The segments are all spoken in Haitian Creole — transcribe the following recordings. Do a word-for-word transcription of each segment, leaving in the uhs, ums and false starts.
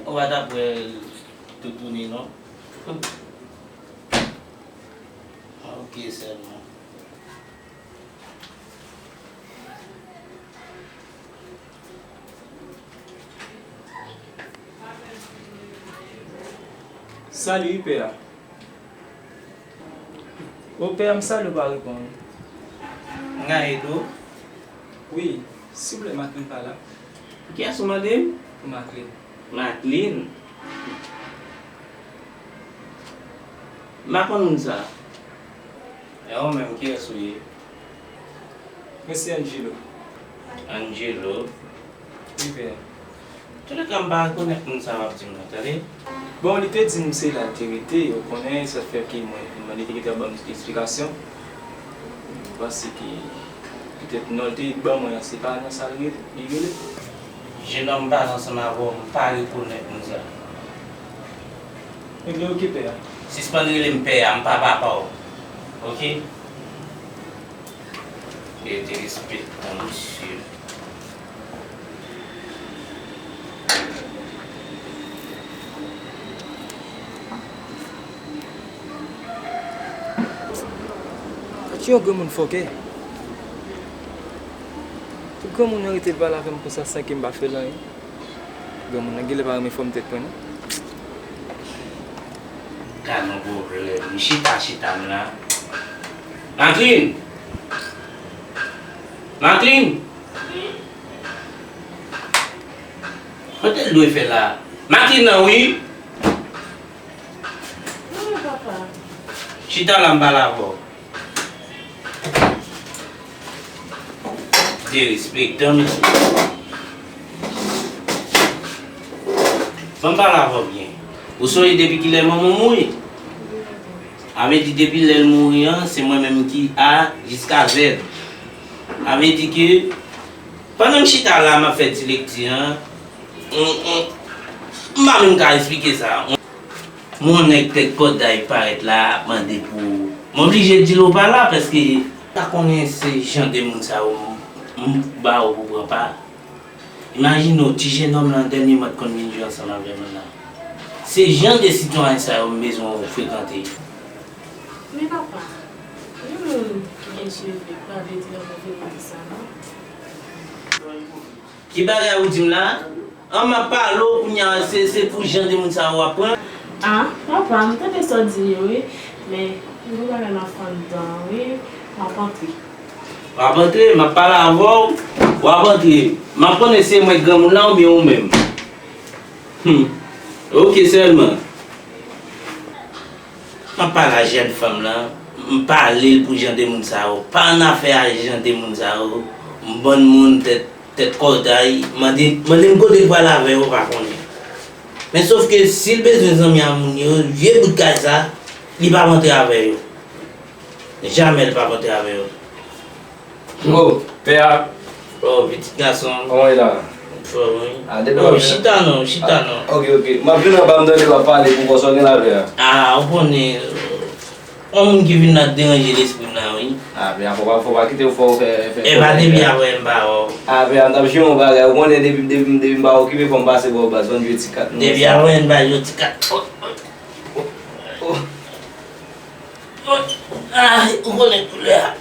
Ou pa t ap wè l toutouni non. Ok sèlman. Salut, pè a. O, pè a, m salye w pa reponn. M ka ede w? Wi, silvouplè, Macklin pa la. Kiyès ou mande m? Macklin. Macklin? M pa konn moun sa. E ou menm, kiyès ou ye? Mwen se Angelo. Angelo? Wi, pè. Toulèka, m pa rekonèt moun sa w ap di m nan, tande. Bon, li te di m se la l te rete, ou konnen, sa fè ke mwen, mwen li te gentan ban m esplikasyon. M panse ke petèt non l te ban mwen an, se pa nan sa l rele, li rele. Jenòm, m pale ansanm avè w, m pa rekonèt moun sa. Ebyen, oke, pè a. Sispann rele m pè a, m pa papa w. Oke? Mete respè nan mesye. Gad yon granmoun fòkè. Pou granmoun nan rete pale avè m konsa san ke m pa fè l anyen. Granmoun nan genlè pa renmen fòm tèt mwen non. Gad yon pwoblèm. M chita, chita m la. Macklin! Macklin! Kote l dwe fè la? Macklin nan wi! Wi, papa. Chita la, m pale avè w. Derespektan, mesye. Ban m pale avè w byen. Ou sonje depi kilè manman w mouri? A vle di, depi lè l mouri an, se mwen menm ki A jiska Z. A vle di ke, pandan m chita la, m ap fè ti lekti an, m, m, m pa menm ka esplike sa. M wè yon nèg tèt kòday parèt la, ap mande pou, m oblije di l ou pa la, paske m pa konnen se jan de moun sa yo m, m ba ou pou pran pa. Imajine w, ti jenòm lan dènyèman t konn vin jwe ansanm avè m la. Se jan de sitwayen sa yo m bezwen w frekante. Men papa, yon moun ki gen cheve pa vle di l ap frekante sa non. Ki bagay ou di m la? An, m ap pale w kounye a, se, se pou jan de moun sa yo w ap pran. Ah, papa, m tande sa w di yo wi, men m gen bagay nan fanndan wi, m ap antre. W ap antre, m ap pale avè w, w ap antre. M ap konnen se mwen granmoun la oubyen ou menm. Hmm. Ok sèlman. M ap pale a jèn fanm lan, m pale l pou jan de moun sa yo. Pa annafè a jan de moun sa yo. M bann moun tèt, tèt kòday, mande, mande m kote l pral avè yo, pa konnen. Men sof ke si l bezwen zanmi a moun yo, vye bout kay sa, li p ap antre avè yo. Jamè l p ap antre avè yo. Oh, pè a. Oh, pitit gason. Kòman w ye la? Anfòm, wi. Ah, depi oh, chita non, chita non. Ok, ok. M ap vin anba, m tande w ap pale pou kò sa w gen la pè a. Ah, ou konnen, yon moun ki vin la deranje lespri m la, wi. Ah, pè a, fò pa, fò pa kite w fè, fè, fè. E pa depi avè m pa wè w. Ah, pè a, m t ap jwe yon bagay. Ou konnen depi, depi, depi m pa okipe, fò m pase bò baz, ban m jwe ti kat. Depi avè m pa jwe ti kat. Oh, oh, oh. Ah, ou konnen koulè a.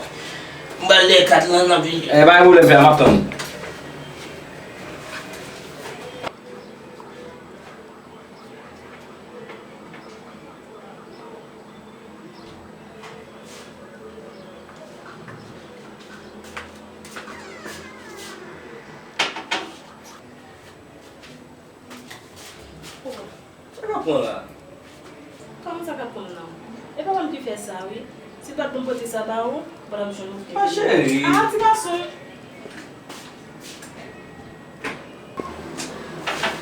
M ba l de kat lan nan pi. Eh, pa gen pwoblèm, pè a, m ap tann. Sa k ap pran la? Kòman sa k ap pran m nan? E papa m ki fè sa wi. Si l pa t ban m pote sa ba ou, ou pa t ap jwenn okenn. Ma chérie. Ah, ti gason.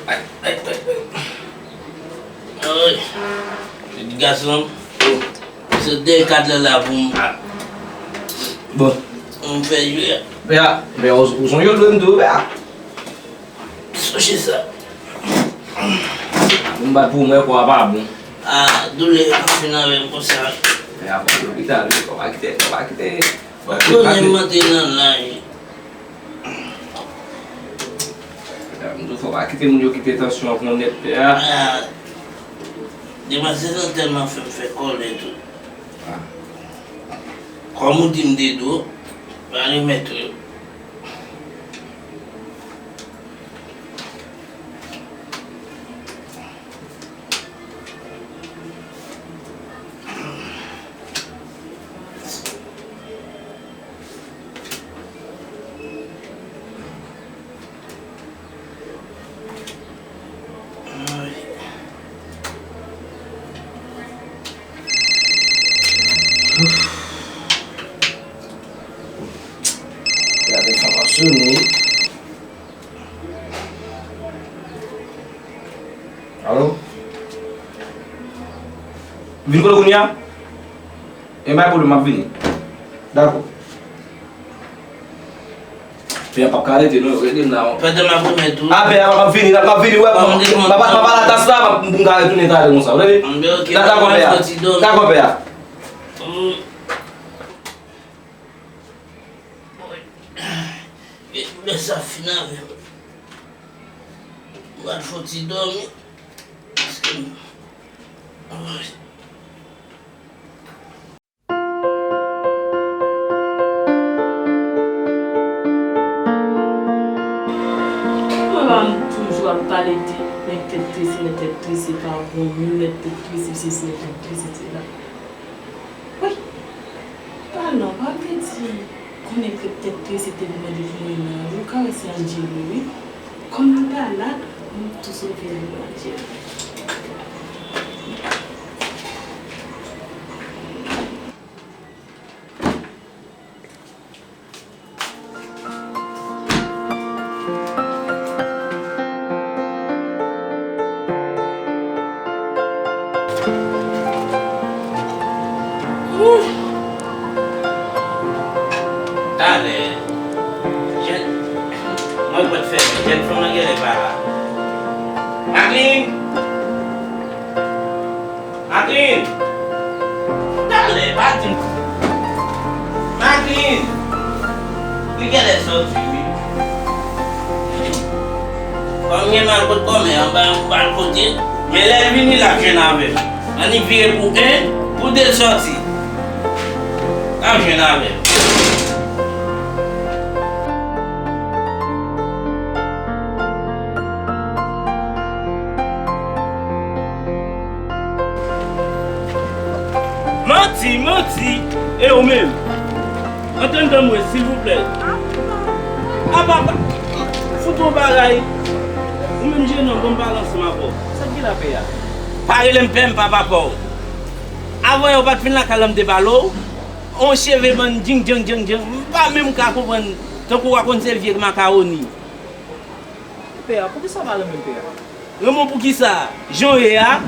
Ay, ay, ay, ay. Ay. Ti gason. Se de kat la la pou m. Bon. M fè jwe. Pè a, pè a, ou, ou sonje w dwe m tou, pè a. Sonje sa. Pou m bat pou mwen, kò a pa bon. Ah, doulè yo pa fin avè m konsa. Men avan lopital, wi, fò pa kite, fò pa kite. Fò pa kite. Konnen m antre nan laj. M tou fò Pa kite moun yo kite tansyon an pran w nèt, pè a. Ah, depanse sa tèlman fè m fè kòlè tou. Ah. Kòm ou di m te di w, pa remèt ou yo. Gade fanm ap sone. Alo? Vin kote w kounye a? E bay pwoblèm, m ap vini. Dakò. Pè a p ap ka rete non, rete m la. Pandan m ap remèt ou. A, pè a, m ap vini, m ap vini, wè, m ap, m ap, m ap, m ap al atas la, m ap, m ka retounen talè konsa, w tande? Dakò, pè a. Dakò, pè a. Lè sa fin avè m. Mwen fò ti dòmi. Paske m... Mwen pa m toujou ap pale de nèg tèt trese, nèg tèt trese pa bon moun, nèg tèt trese sesi, nèg tèt trese sela. Wi. Palan, pa m te di, konnen ke tèt trese te vin mande pou mwen nan yo, ka wè se Angelo, wi. Kòm li pa la, m tou sove avèk Angelo. Talè. Jèn, mwen pral fè, jèn fanm nan genlè pa la. Maklin! Maklin! Talè, pa di m. Maklin! Li genlè sòti, wi. Kòm gen mal kot kòmè anba, anba l kote, men lè l vini, l ap jwenn avè m. Annik vire pou en, pou de l sòti. L ap jwenn avè m. Manti, manti. E ou menm? Antre anndan mwen, silvouplè. Apa, fout yon bagay. Ou menm, jenòm, ban m pale ansanm avè w. Sa k gen la, pè a? Pa rele m pè, m pa papa w. Avan yè, ou pa t vin lakay la, m te pale w. On cheve bann djing, djang, djang, djang. M pa menm ka konprann. Tankou w a konn se vye makawoni. Pè a, poukisa w pa renmen m, pè a? Renmen w poukisa? Jan w ye a,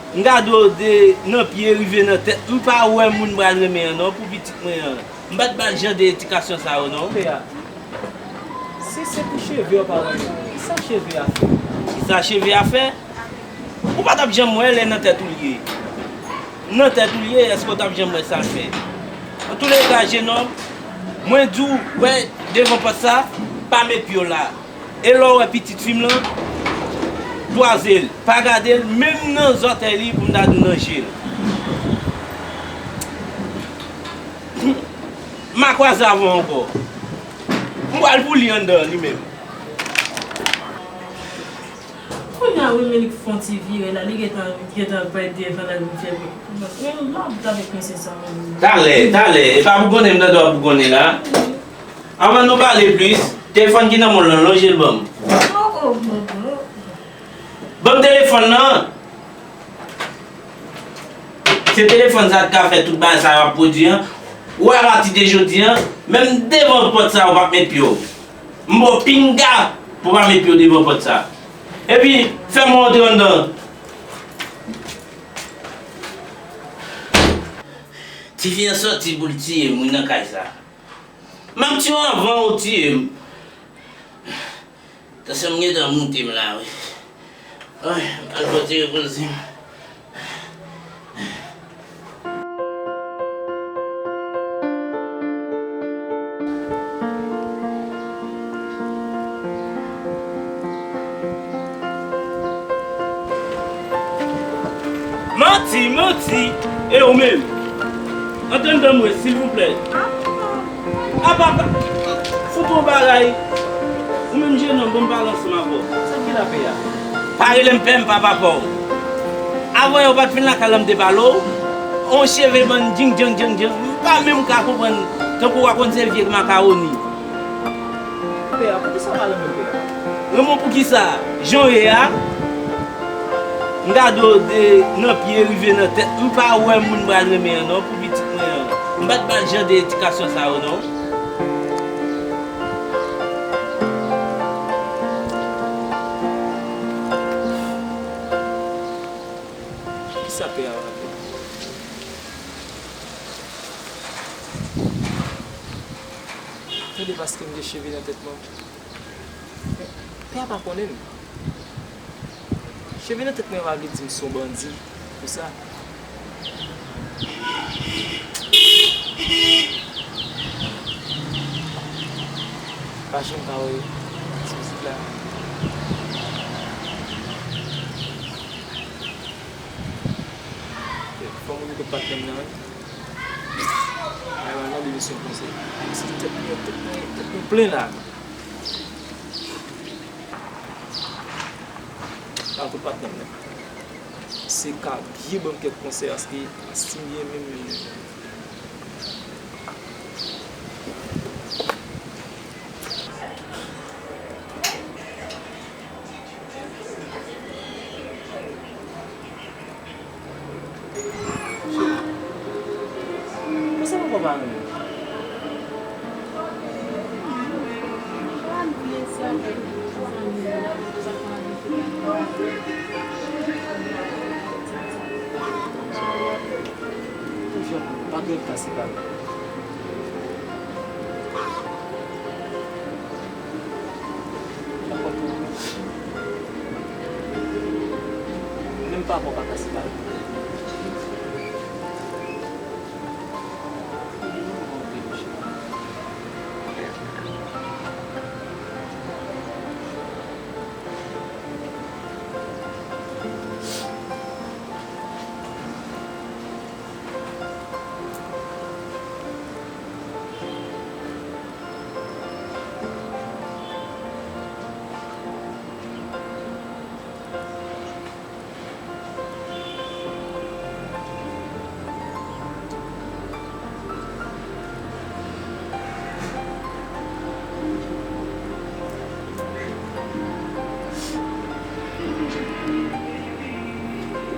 m gade w de nan pye rive nan tèt. M pa wè moun m pral renmen an non, pou pitit mwen an. M pa t ba l jan de edikasyon sa yo non. Pè a, si se pou cheve w pa renmen, kisa cheve a fè? Kisa cheve a fè? Ou pa t ap janm wè lè nan tèt ou l ye. Nan tèt ou l ye, èske w t ap janm wè sa l fè? Antouleka, jenòm, mwen di w, wè, devan pòt sa, pa met pye w la. E lè w wè pitit fi m lan, kwaze l, pa gade l, menm nan zòtèy li, pou m ta di w nan je l. M a kwaze avè w ankò. M pral pou li anndan, li menm. Kounye a, wi, men li fè yon ti vire la, li gentan, gentan bay devan la, li fè, men m ap avèk mesye sa menm. Talè, talè, e pa bougonnen m tande w ap bougonnen la. Anvan nou pale plis, telefòn ki nan men w lan, lonje l ban m. Oh, oh, oh, oh. Ban m telefòn nan. Se telefòn sa k ka fè tout bagay sa yo ap pwodui an. Ou wè apati de jodi an, menm devan pòt sa ou p ap met pye w. M ba w pinga pou w pa met pye w devan pòt sa. Epi, fè m rantre anndan. Tifi an sòti pou l tiye m wi nan kay sa. M ap tiye w anvan ou tiye m. Tansyon m gentan moute m la wi. Ay, m al fò ti repoze m. Ti manti, e ou menm? Antre anndan mwen, silvouplè. A papa, fout yon bagay. Ou menm jennonm, ban m pale ansanm avè w. Sa k gen la pè a? Pa rele m pè m, pa papa w. Avan yè w pa t vin lakay la m te pale w. On cheve bann djing djang djang djang. M pa menm ka konprann tankou w a konn sèvi ak makawoni. Pè a, poukisa w pa renmen pè a? Renmen w poukisa? Jan w ye a? M gade w de nan pye rive nan tèt, m pa wè moun m pral renmen an non, pou pitit mwen an. M pa t ba l jan de edikasyon sa yo non. Kisa pè a raple? Tande paske m gen cheve nan tèt mwen. Pè a pa konnen m. Cheve nan tèt mwen pa vle di m se yon bandi pou sa. Pa janm ka wè ti pitit la. Fò m koute patnè m nan wi. Ay, mwen mande misye yon konsèy. Se tèt mwen, tèt mwen, tèt mwen plen la. Al koute patnè m nan. Se ka byen ban m kèk konsèy, paske a si m byen menm menm menm. Konsa papa pa renmen. Pa gen kase pa. Menm pa bon pa kase pa.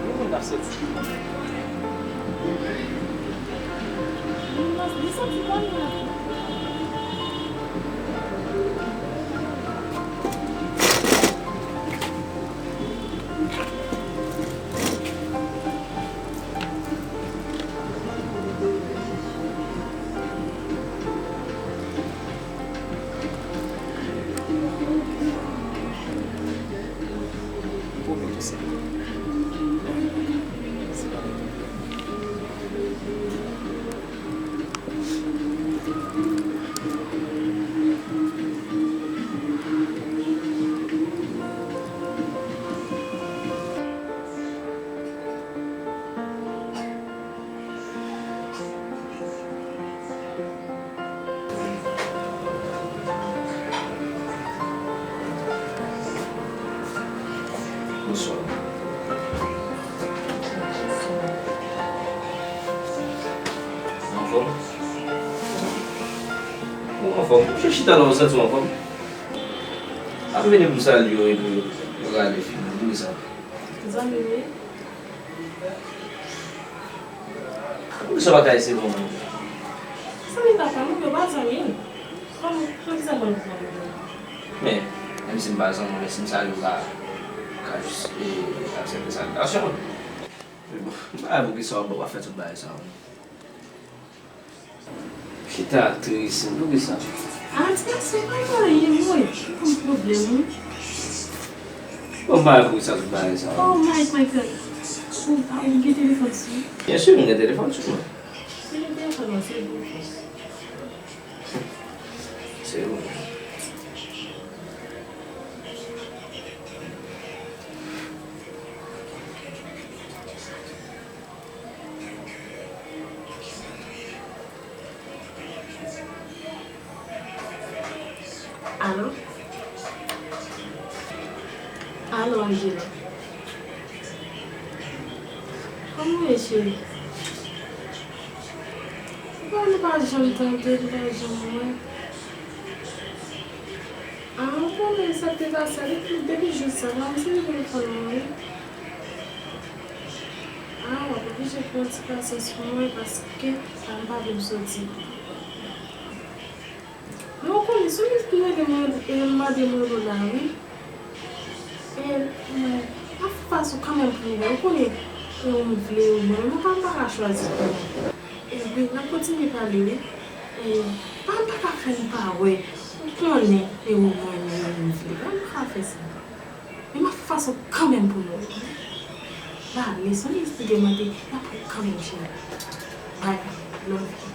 Ou konn ap soti. Li santi kò l la. Bonswa. Ou anfòm? Ou anfòm? Ou chita la, ou santi w anfòm? Ap vini pou salye w epi w rale figi w, poukisa? Zanmi m wi. Poukisa w pa ka eseye bon moun? Zanmi papa m, yo pa zanmi m. Kòman, poukisa m pral zanmi m? Men, menm si m pa zanmi w, men si m salye w, ou pa ka jis, e, aksepte salyasyon m? Men bon, m pa wè poukisa w ap fè tout bagay sa yo. Chita tris, poukisa? Ah, ti gason, pa gen anyen, mwen. Ou konn pwoblèm, wi. Bon, m pa wè poukisa tout bagay sa yo. Oh, Mike, Michael. Ou, ah, ou gen telefòn sou ou? Byen si, m gen telefòn sou mwen. Mete telefòn nan, se bon. Se bon. Angela. Kòman w ye, cheri? Bon, nou pa janm tande, nou pa janm wè. A, ou konnen sa k te pase a, depi, depi jou sa, pa m sezi telefòn mwen, wi. A, w ap oblije pran ti pasyans pou mwen, paske sa m pa vle m soti. Men ou konnen, se ou menm ki rele mwen, e, mande mwen Lola, wi. E, men, m ap fè fason kanmenm pou nou wè. Ou konnen, e, ou m vle, ou mwen, mwen pa, m pa ka chwazi kanmenm. E, wi, n ap kontinye pale, wi. E, pa, m pa ka fè n pa wè. Ou konnen, e, ou mwen, mwen, mwen vle. Mwen pa ka fè sa. Men m ap fè fason kanmenm pou nou wè. Ba, leson li esplike mwen te, n ap wè kanmenm, cheri. Bye, love you.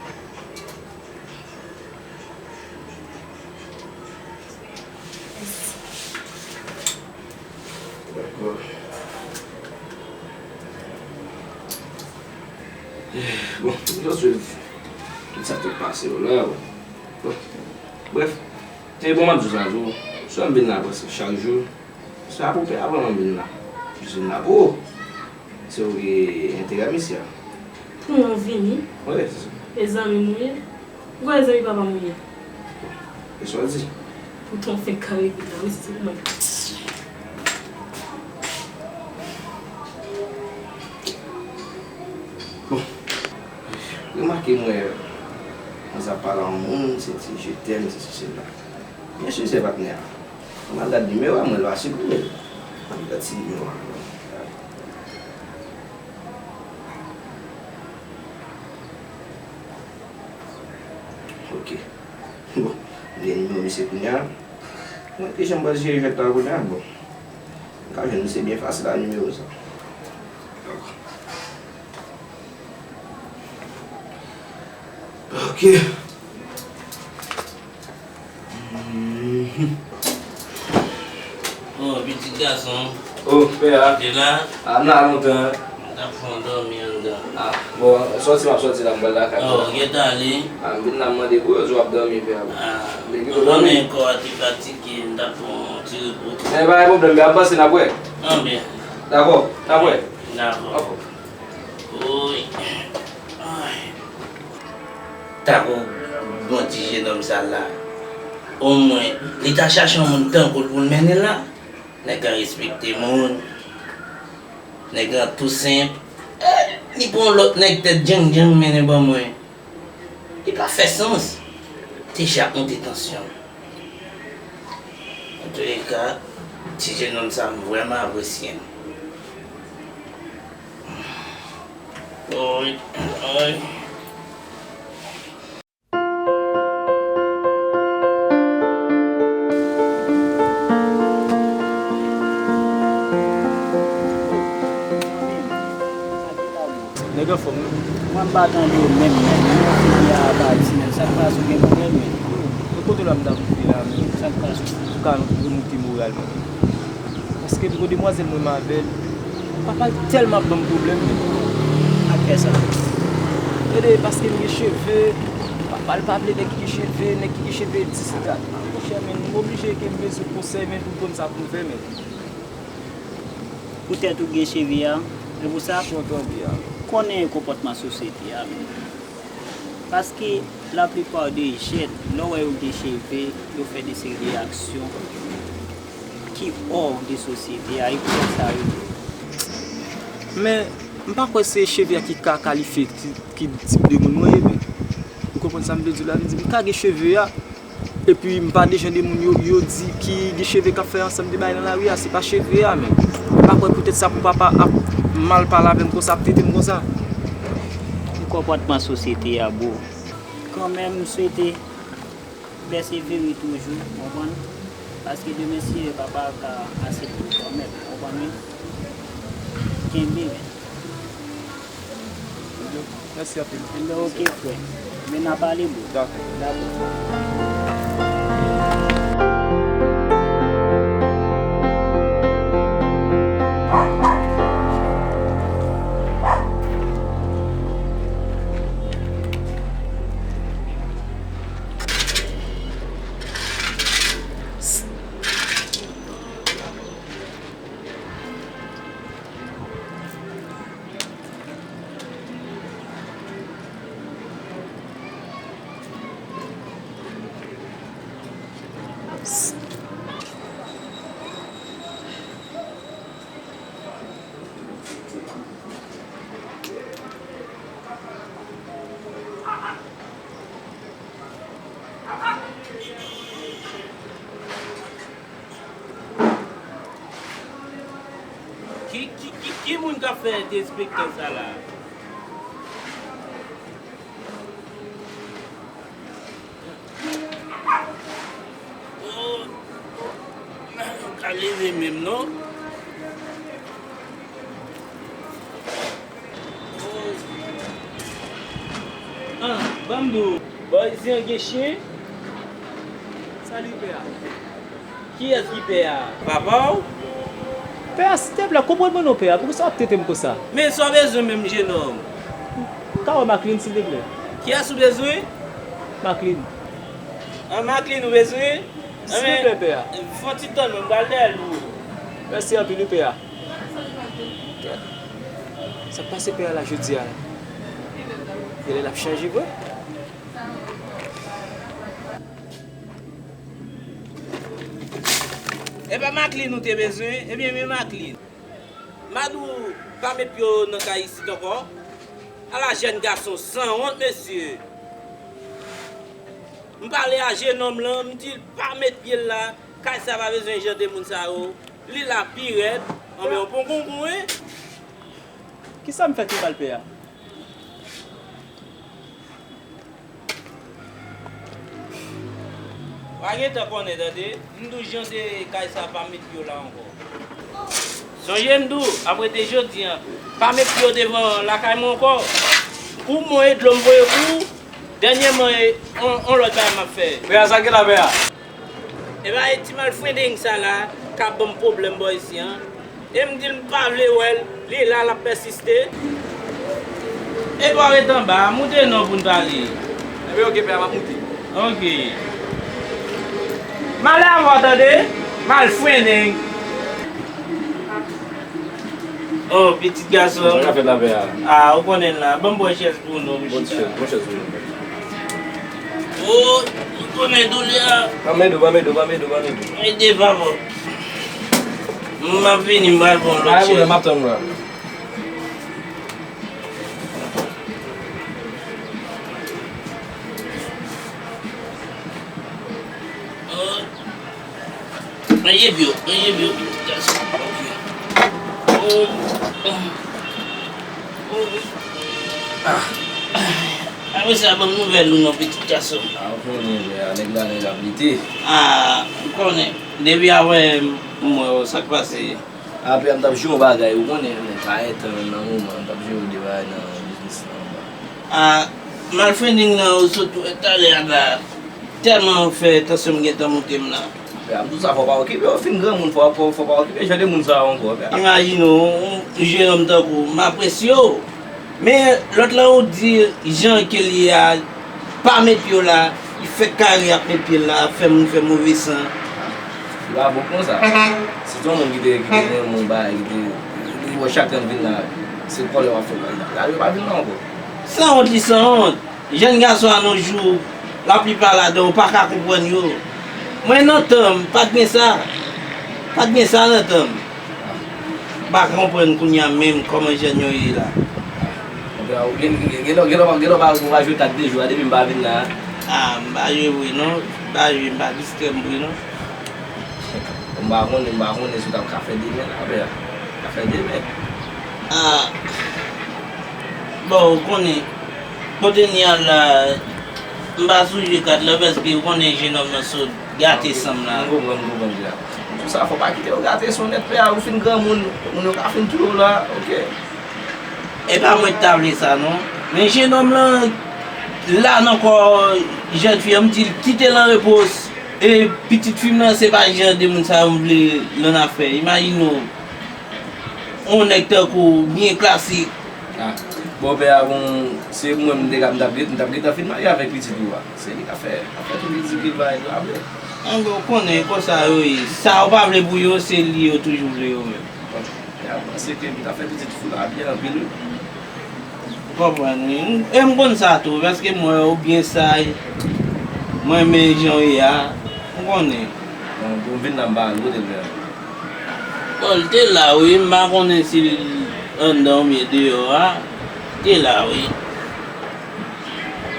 Dakò. Bon, jodi, tout sa k te pase yo la, bon. Bon. Brèf, e bon, m ap di w sa tou, sou m vin la prèske chak jou. Se apre w pè avan m vin la. Jis vin la pou ou. Se ou ki enterè misye a. Pou mwen vini? Wi, se sa. E zanmi m ou ye? Ou kwè zanmi papa m ou ye? E sa w di? Poutan w fenk kare vin la, wi, se mwen. Bon. Remake mwen, mwen sa pale a yon moun, se ti je t'aime, se sesi, se la. Byen si, se patnè a. Mwen al gad nimewo a, mwen, l pa siprime l. Mwen al gad si nimewo a. Ok. Bon, m gen nimewo misye kounye a. Mwen, ki jan m pral jere jwèt la kounye a? Bon. M ka jwenn misye byen fasil a nimewo sa. Dakò. Ok. Mhm. Oh, pitit gason. Oh, pè a. Ou te la? A, m la lontan. M t ap fè yon dòmi anndan. A, bon, sòti m ap sòti la, m pral lakay. Oh, ou gentan ale? A, m vin la, m mande pou yo di w ap dòmi, pè a. A, ou konnen kò a te fatige, m t ap fè yon ti repo. Men pa gen pwoblèm, pè a, m panse n ap wè. Anben. Dakò, n ap wè. Dakò. Dakò. Woy. Ay. Tako bon ti jenòm sa la. Omwen, li ta chache yon moun tankou l pou l mennen l la. Nèg la respekte moun. Nèg la tou senp. Eh, li pran yon lòt nèg tèt djang djang mennen ban mwen. Li pa fè sans. Deja ap monte tansyon l. Antouleka, ti jenòm sa, m vrèman apresye l. Oy, oy. Nèg anfòm wi. Mwen m pa tande w menm, menm. Mwen fini a pati, menm. Sa k pase, w gen pwoblèm, menm? Mwen kote la m t ap viv la, menm. Sa k pase? Ou ka remonte moral mwen. Paske pito demwazèl mwen m avè l, papa l tèlman ap ban m pwoblèm, menm. Ak kè sa? Tande, paske m gen cheve, papa l pa vle nèg ki gen cheve, nèg ki gen cheve dis kat. Monchè, menm, m oblije ke m bezwen konsèy, menm, pou m konn sa pou m fè, menm. Poutèt ou gen cheve a, se pou sa? Konnen konpòtman sosyete a, menm. Paske laplipa de jèn, lè w wè yo gen cheve, yo fè de seri de aksyon ki hors de sosyete a, e poutèt sa yo. Men, m pa kwè se cheve a ki ka kalifye ki, ki tip de moun mwen ye, men. Ou konprann sa m vle di w la? Vle di, m ka gen cheve a, epi m pa de jan de moun yo, yo di ki gen cheve k ap fè ansanm de bagay nan lari a, se pa cheve a, men. M pa kwè poutèt sa pou papa ap mal pale avè m konsa, ap trete m konsa. Konpòtman sosyete a, bro. Kanmenm, m swete pèsevere toujou, w konprann? Paske demen, si Bondye papa ka aksepte w kanmenm, w konprann, wi? Kenbe, men. Mèsi anpil. Enben, oke, frè. Men n a pale, bro. Dakò. Dakò. Ki, ki, ki, ki moun k ap fè derespektan sa la? Oh, m pa leve menm non. Oh. Ah, ban m di w. Bò isi an gen chen? Salut, pè a. Kiyès ki pè a? Papa w? Pè a, silteplè, konprann mwen non, pè a. Poukisa w ap trete m konsa? Men sa w bezwen menm, jenòm? Ka wè Macklin, silteplè? Kiyès ou bezwen? Macklin. An, Macklin ou bezwen? Silteplè, pè a. Fè yon ti tann mwen, m pral dèyè l pou ou. Mèsi anpil, wi, pè a. Sa k pase pè a la jodi a la? Genlè l ap chanje vre. E pa Macklin ou te bezwen? Ebyen, men Macklin. M a di w pa met pye w nan kay isit ankò. Ala jèn gason sanwont, mesye. M pale a jenòm lan, m di l pa met pye l la. Kay sa pa bezwen jan de moun sa yo. Li la pi rèd. Anben, yon bon gongon, wi. Kisa m fè ki mal, pè a? W a gentan konnen, tande. M di w jan de kay sa pa met pye w la ankò. Sonje m di w, apre de jodi a, pa met pye w devan lakay mwen ankò. Ou mwen e dlo m voye pou ou. Dènyèman, e, on, on lòt bagay m ap fè. Pè a, sa ki la, pè a? E pa e ti malfrendeng sa la k ap ban m pwoblèm bò isi an. E m di l m pa vle wè l, li la, l ap pèsiste. Epa w ret anba, moute non pou n pale. Ebyen, oke, pè a, m ap moute. Oke. M ale avè w, tande? Malfrendeng. Oh, pitit gason. Sa k ap fèt la, pè a? Ah, ou konnen l la. Ban m pran chèz pou nou, pitit. Bon chèz, bon chèz pou nou. Oh, ou konnen doulè a. Pa mèt ou, pa mèt ou, pa mèt ou, pa mèt ou. Ede, papa. M ap vini, m pral pran lòt chèz. Pa gen pwoblèm, m ap tann ou la. Oh. Manje byo, manje byo, pitit gason. Ok. Oh, oh, oh. Ah. Apre sa, ban m nouvèl ou non, pitit gason. Ah, ou konnen, jè a, nèg la, nèg ap lite. Ah, ou konnen. Depi avè m wè w, sa k pase? Apre, m t ap jwe yon bagay, ou konnen, men pa entan nan moman, m t ap jwe yon de bagay nan biznis lan anba. Ah, malfrendeng nan, ou sot wè talè a la. Tèlman fè tansyon m gentan moute m la. Pè a, m di w sa, fò w pa okipe w, fin granmoun, fò, fò, fò w pa okipe jan de moun sa yo ankò, pè a. Imajine w, yon jenòm tankou w, m apresye w. Men lòt la, ou di jan ke l ye a, pa met pye w la, li fèk kare ap met pye l la, ap fè moun fè move san. Li pa bon konsa. Si se yon moun ki te, ki te renmen yon bagay, ki te, li wè chak tan l vin la, se kòlè w ap fè l. Li pa vin la ankò. Sanwont li sanwont. Jèn gason a nos jours, laplipa ladan yo pa ka konprann yo. Mwen nan tan m, pa t gen sa. Pa t gen sa nan tan m. M pa konprann kounye a menm kòman jèn yo ye la. Gen, gen, gen, gen lè, gen lè, gen lè w pa, w pa jwe kat de jou a, depi m pa vin la. Ah, m pa jwe vre non. M pa jwe, m pa distrè m vre non. M pa konnen, m pa konnen si w t ap ka fè demen la, frè. Ka fè demen. Ah. Bon, ou konnen, kote n ye a la, m pa sou jwe kat la, paske ou konnen jenòm nan sot gate san m la. M konprann, m konprann, frè. Pou sa, fò pa kite yo gate san w nèt, frè, ou fin granmoun, moun yo ka fin touye w la, oke. E pa mwen ki ta vle sa, non. Men jenòm lan, la nan kò jèn fi an, m di l kite l an repo, e pitit fi m nan, se pa jan de moun sa yo m vle lan afè. Imajine w, yon nèg tankou w, byen klasik. Ah. Bon, pè a, bon, se mwen, m te ka, m t ap, m t ap gentan fin marye avèk pitit ou a. Se li k ap fè, k ap fè tout ridikil bagay la vre. Anben, ou konnen, konsa yo ye. Sa yo pa vle pou yo, se li yo toujou vle yo menm. Pè a, m panse ke m t ap fè pitit fou la byen anpil, wi. Ou konprann, wi. E m konn sa tou, paske m wè ou byen saj. M renmen jan w ye a. Ou konnen. Bon, pou m vin la, m pa al kote l, pè a. Bon, l te la, wi. M pa konnen si l anndan oubyen deyò a. L te la, wi.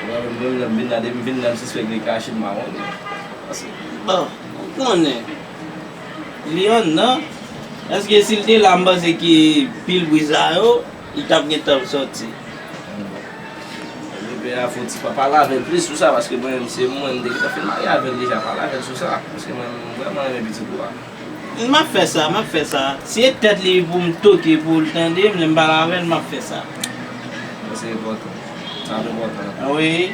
Bon, mwen menm, lè m vin la, depi m vin la, m sispèk li kache, m pa konnen. Bon, ou konnen. Li anndan. Èske si l te la, m panse ke pil bri sa yo, li t ap gentan sòti. Ebyen, a fon ti pa pale avè l plis sou sa, paske mwen menm, se mwen, m te gentan fin marye avè l deja, pale avè l sou sa, paske mwen, m vrèman renmen pitit ou a. M ap fè sa, m ap fè sa. Si e tèt li pou m toke pou l tande m, lè m pale avè l, m ap fè sa. Sa se enpòtan. Sa enpòtan. Wi.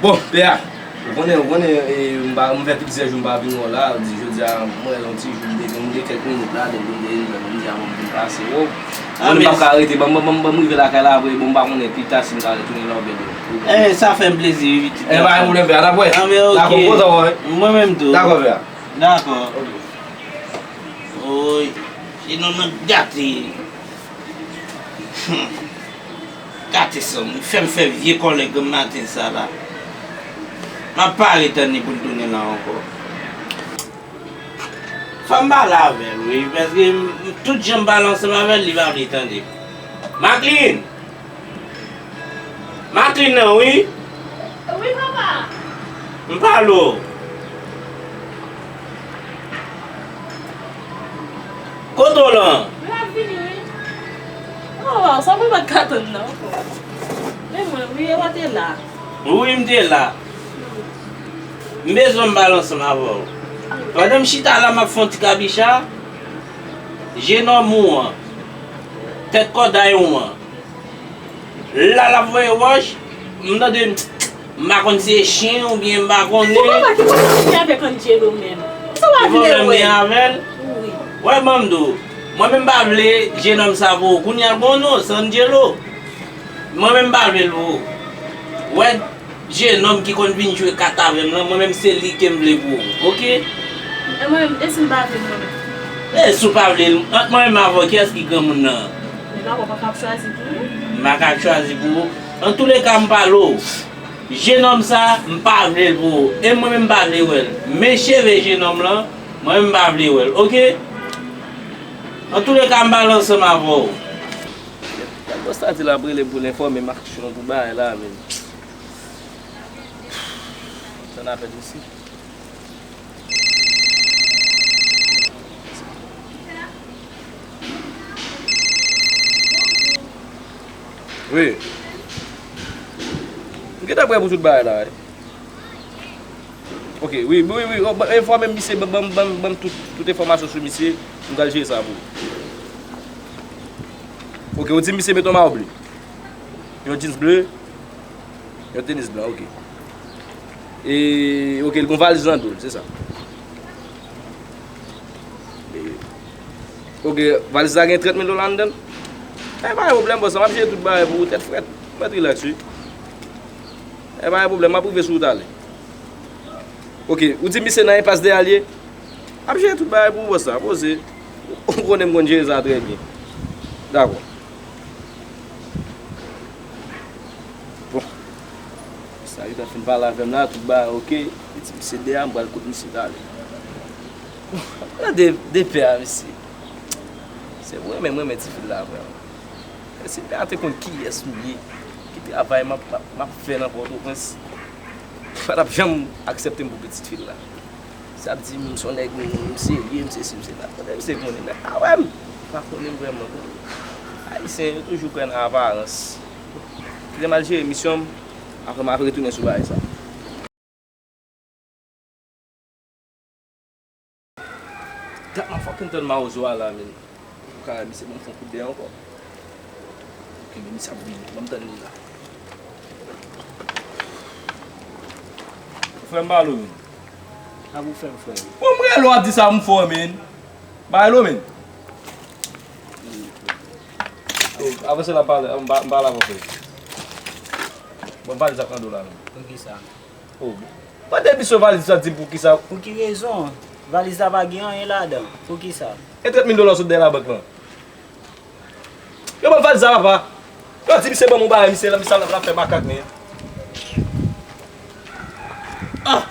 Bon, pè a, ou konnen, ou konnen, e, m pa, m fè plizyè jou m pa vin wè w la, ou di jodi a, mwen, yon ti jou, m te, m te kèk minit la, depi m te vin, m di a, bon, m vin pase wè w. Ou konnen m p ap ka rete, ban m, ban m, ban m rive lakay la, apre, bon, m pa konnen pita si m ka retounen la oubyen demen. Eh, sa fè m plezi, wi, pitit gason. Eh, pa gen pwoblèm, pè a, n ap wè. Ah, men ok. Dakò, kontan wè w, wi. Mwen menm tou. Dakò, pè a. Dakò, pè a. Oy, jenòm nan gate. Hmm. Gate san m, fè m fè vye kòlè granm maten sa la. M ap pare tann li pou l tounen la ankò. Fò m pale avè l, wi, paske m, tout jan m pale ansanm avè l, li pa vle tande. Macklin! Macklin nan, wi. Wi, papa. M pale w. Kote w lan? M ap vini, wi. Oh, sa mwen pa t ka tann nan ankò. Men mwen, wi, e w te la. Wi, m te la. M bezwen m pale ansanm avè w. Pandan m chita la, m ap fè yon ti kabicha, jenòm ou an, tèt kòday ou an, la l ap voye wòch, m tande, m pa konn si se chen oubyen m pa konnen. Bon, papa, ki pwoblèm ou gen avèk Angelo menm? Sa w pa vle wè? Ki pwoblèm m gen avè l? Wi. Wè, ban m di w, mwen menm m pa vle jenòm sa pou ou. Kounye a l gon non, se Angelo. Mwen menm m pa vle l pou ou. Wè, jenòm ki konn vin jwe kat avè m lan, mwen menm se li ke m vle pou ou, oke? E mwen menm, e si m pa vle l mwen menm? E si w pa vle l, ant mwen menm avè w, kiyès ki granmoun nan? Men papa, w pa ka ap chwazi pou mwen? M pa ka ap chwazi pou ou. Antouleka, m pale w. Jenòm sa, m pa vle l pou ou. E mwen menm m pa vle wè l. Men cheve jenòm lan, mwen menm m pa vle wè l, oke? Antouleka, m pale ansanm avè w. Gad bòs la di l ap rele m pou l enfòme m aksyon pou bagay la, men. Tann apèl isi. Wi. M gentan prè pou tout bagay la, wi. Ok, wi, wi, wi, wi, enfòme misye, ban, ban, ban, ban m tout, tout enfòmasyon sou misye, m pral jere sa pou ou. Ok, ou di misye met yon mayo ble, yon jeans ble, yon tenis blan, ok. E, ok, l gon valiz nan do l, se sa. E, ok, valiz la gen trant mil dola anndan l. E pa gen pwoblèm, bòs, m ap jere tout bagay pou ou, tèt frèt. Mèt rilaks, wi. E pa gen pwoblèm, m ap rive sou ou talè. Ok, ou di misye nan enpas dèyè l ye? M ap jere tout bagay pou ou, bòs la, poze. Ou konnen m konn jere sa trè byen. Dakò. Bon. Sa gentan fin pale avè m la, tout bagay ok. Li di misye dèyè, m pral kot misye talè. Bon, ap gade de pè a, mesye. Se vre, men m renmen tifi la, vrèman. Si pè a te konn kiyès m ye, ki travay m ap, m ap, m ap fè nan Pòtoprens, li pa t ap janm aksepte m pou pitit fi l la. Sa ap di m, m se yon nèg, m serye, m sesi, m sela. Kote misye konnen? Nèg pa wè m, pa konnen m vrèman. Ayisyen, yo toujou kwè nan aparans. Kite m al jere misyon m, apre m ap retounen sou bagay sa. Dat m ap fucking tann mawozo a la, men. Ou ka misye ban m fè yon kout dèyè ankò. Ok, men misye ap vini. Ban m tann li la. Frè m, ba lo, men. Sa pou fè m, frè m. Bon, m rele w ap di sa pou m fè w, men. Ba lo, men. Avanse la, m pale, m pa, m pale avè w, frè. Bon, m pale sa k nan do la, men. Poukisa? Oh. Mande misye valiz la, di m poukisa. Pou ki rezon? Valiz la pa gen anyen ladan. Poukisa? E trant mil dola sot dèyè labank lan. Yo ban m valiz la, papa. Yo di misye ban m yon bagay, misye la, misye la, l ap fè makak, men. Ah!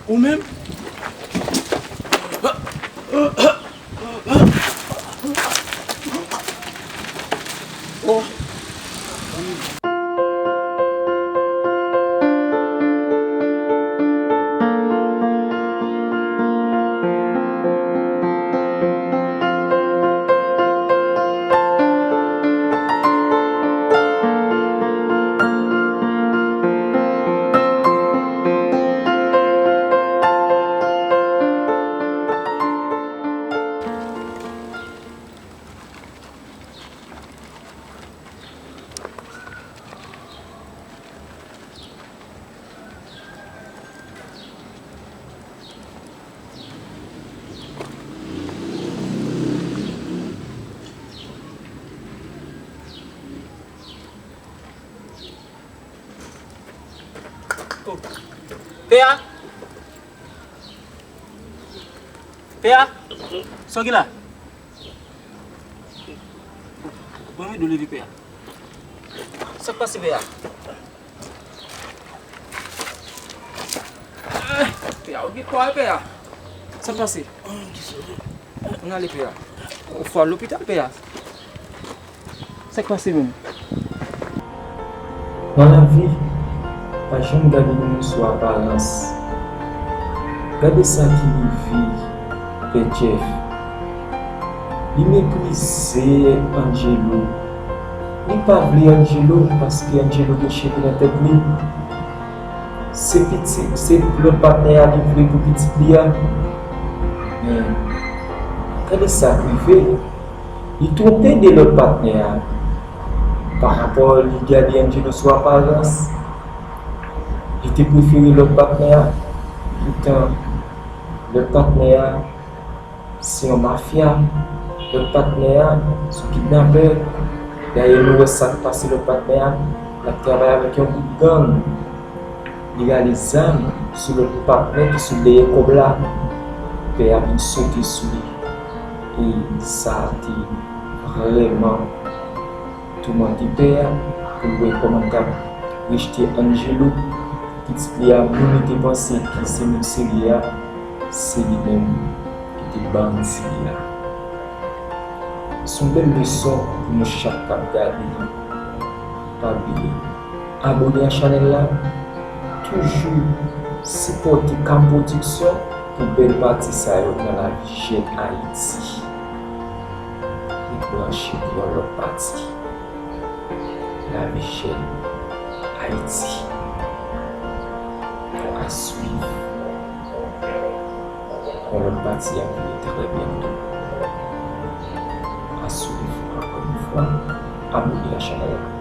Ou menm? Oh. Pè a? Pè a? Sa w gen la? Bon, wi, dou leve pè a. Sa k pase pè a? Pè a, ou gen kwa pè a? Sa k pase? Ann ale pè a. Ou fò al lopital pè a. Sa k pase menm? Nan lavi, pa janm gade moun sou aparans. Gade sa ki rive Pè Jeff. Li meprize Angelo. Li pa vle Angelo paske Angelo gen cheve nan tèt li. Se pitit, se lòt patnè a li vle pou pitit li a. Men, gade sa k rive. Li twonpe de lòt patnè a. Pa rapò li gade Angelo sou aparans, li te prefere lòt patnè a. Poutan, lòt patnè a se yon mafya. Lòt patnè a se yon kidnapè. Dayè, nou wè sa k pase lòt patnè a. L ap travay avèk yon gwoup gang. Li rale zam sou lòt patnè ki sou dèyè kòb la. Pè a vin sote sou li. E sa te vrèman toumante pè a pou l wè kòman l t ap rejte Angelo, pitit li a, moun li te panse ki se moun serye a, se li menm ki te bandi a. Se yon bèl leson pou nou chak k ap gade. Pa bliye abòne a chanèl la. Toujou sipòte Cam Production pou bèl pati sa yo nan lavi jèn Ayiti. Ret branche pou yon lòt pati. Lavi jèn Ayiti. A swiv. Yon lòt pati ap vini trè byento. A swiv ankò yon fwa. Abòne a chanèl la.